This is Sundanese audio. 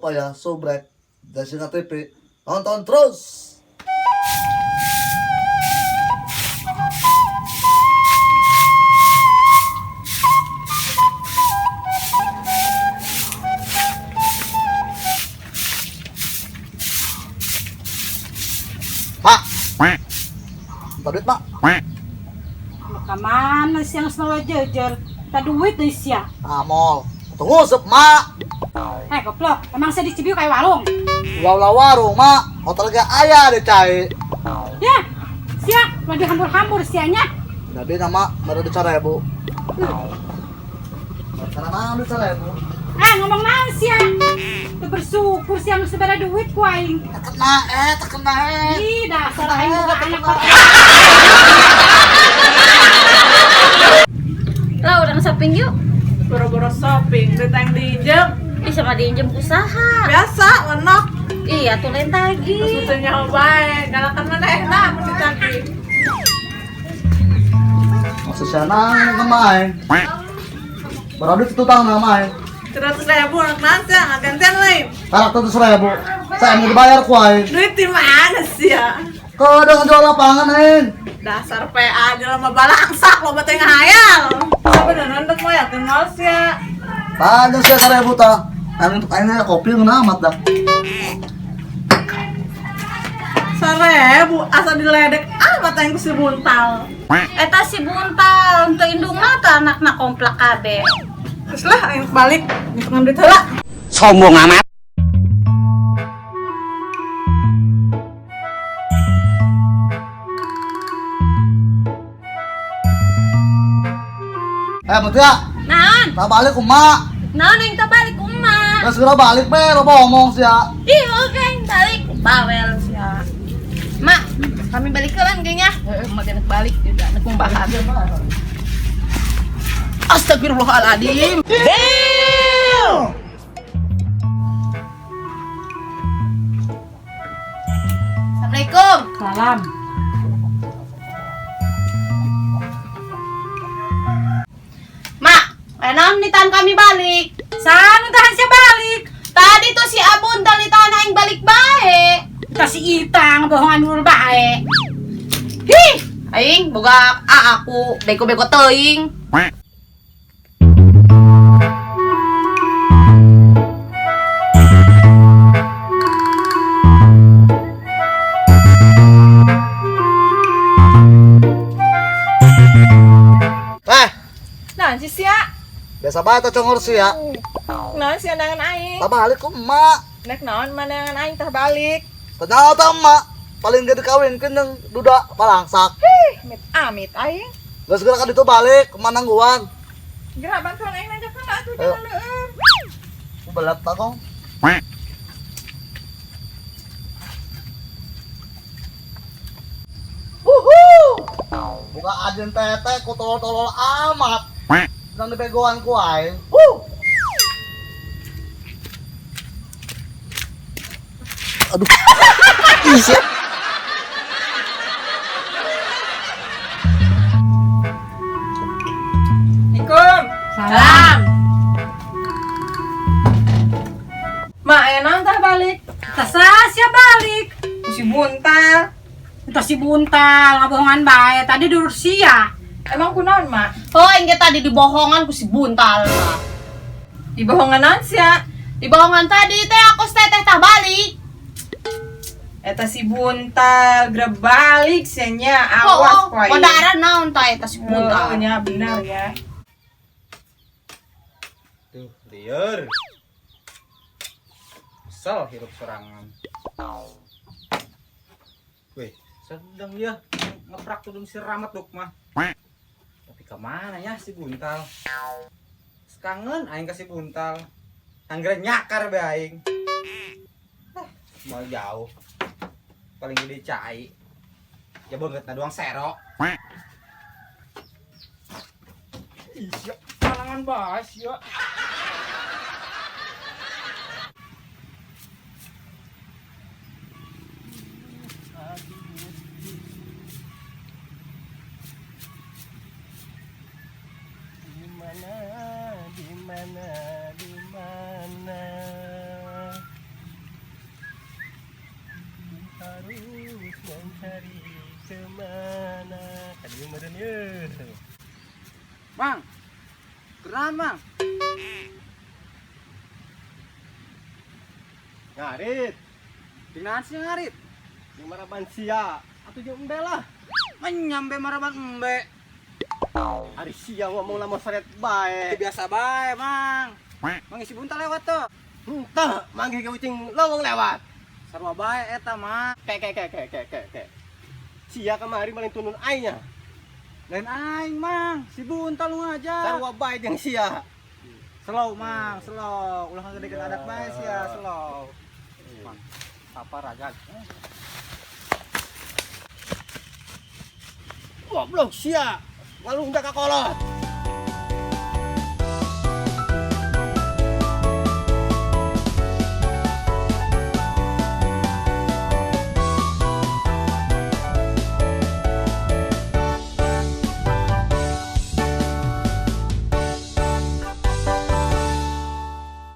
lupa ya, subrek Jasinga TV. Tonton terus. Mak, minta duit, Mak. Maka mana siang selalu jejer. Tak duit nih sia. Amol. Tunggu sep, Mak. Eh goblok, emang saya di Cibiu kayak warung. Ulah warung, Mak. Hotel gak aya deh, cai. Ya, sia, mau dihambur-hambur sianya. Jadi nama baru dicara ya, Bu. Karena mana dicara ya, Bu? Ah, ngomong naon sia. Teu bersyukur sia nu sebara duit ku aing. Terkena, terkena, eh. Ih, dasar aing boga anak kok. Lah urang shopping yuk. Boro-boro shopping, duit yang diinjem. Bisa mah diinjem usaha. Biasa, menok. Iya tuh lain tagi. Terus nyawa bae, galakan mana enak mun ditagih. Maksud siya nang kemain. Baru duit itu tang namain. 100 ribu anak nanti nggak gantian lain. Tarak 100 ribu. Saya mau dibayar ku aing. Duit di mana sih ya? Kau udah ngejual lapangan, aing. Dasar PA aja lama balangsak lo bete ngahayal. Sebenarnya untuk mau yakin males ya. Panjang siya 1.000 ta. Aing untuk aing kopi ngena amat dah. 1.000 asa diledek amat aing ku si buntal. Eta si buntal untuk indung mata anakna komplek kabeh. Terus lah aing balik ngitungan duit heula. Sombong amat. Eh, Mutia, Naon? tak balik ku mak. Naon yang tak balik ku emak? Terus segera balik be, lo ngomong sih ya. Ih, oke, balik. Bawel sia. Mak, kami balik ke lan kayaknya. Heeh, mak enak balik juga, enak membahas. Astagfirullahaladzim. Assalamualaikum. Salam. Mak, naon ditahan kami balik? Sanu tahan sia balik. Tadi tuh si Abun tali tahan aing balik bae. Kita si Itang bohongan dulu bae. Hih, aing boga aku bego-bego teuing. Eh, Nah, sih sia. biasa banget congor sih ya. Naon sih undangan aing? Tak balik ku emak. Nek naon manangan aing tah balik. Ternyata emak paling gak dikawinkan yang duda palangsak. Hih, mit amit aing. Gak segera kan itu balik ke Manangguan. Gerak bantuan aing nanjak heula atuh Ayo. jangan leueur. Belat tak kong. Wuhu. Buka ajen tete ku tolol-tolol amat. Sedang dibegoan ku aing. Wuh. Aduh. Ih, siap. Assalamualaikum. Salam. Mak, aya naon tah balik? Kita sia balik. Si buntal. Kita si buntal ngabohongan bae. Tadi dulur sia. Emang kunaon, Mak? Oh, aing ge tadi dibohongan ku si buntal. Mak. Dibohongan naon sia? Dibohongan tadi teh aku teteh tah balik. Eta si buntal geura balik sia nya, awas Oh, ku aing. Padahal naon tah eta si buntal. Oh, nya benar ya. Tuh, liar. Kesel hirup sorangan. Wih, sedang ya ngeprak tudung si Ramat duk mah. Tapi kemana ya si Buntal? Kangen aing ke si Buntal. Angger nyakar be aing. Mau jauh. Paling gede cai. Ya banget na doang serok. Ih, siap kalangan bahas ya. Di mana, di mana, di mana? Cari kemana? Tadi meureun ye. Mang. Keren, Mang. Ngarit, Dinaon sih ngarit? jeung maraban sia atuh jeung embe lah. Menyambe maraban embe. Ari sia ngomong lamun seret bae. Biasa bae, Mang. Mang isi buntal lewat tuh. Entah, manggih ke ucing lowong lewat. Sarua bae eta, Mang. Ke ke ke ke ke ke ke. Sia kamari maling tunun aingnya. Lain aing, Mang. Si buntal lu ngajar. Sarua bae jeung sia. Slow, Mang, slow. Ulah ngagedekeun adat bae sia, slow. Mang, apa raja? Goblok sia. Walung ka kolot.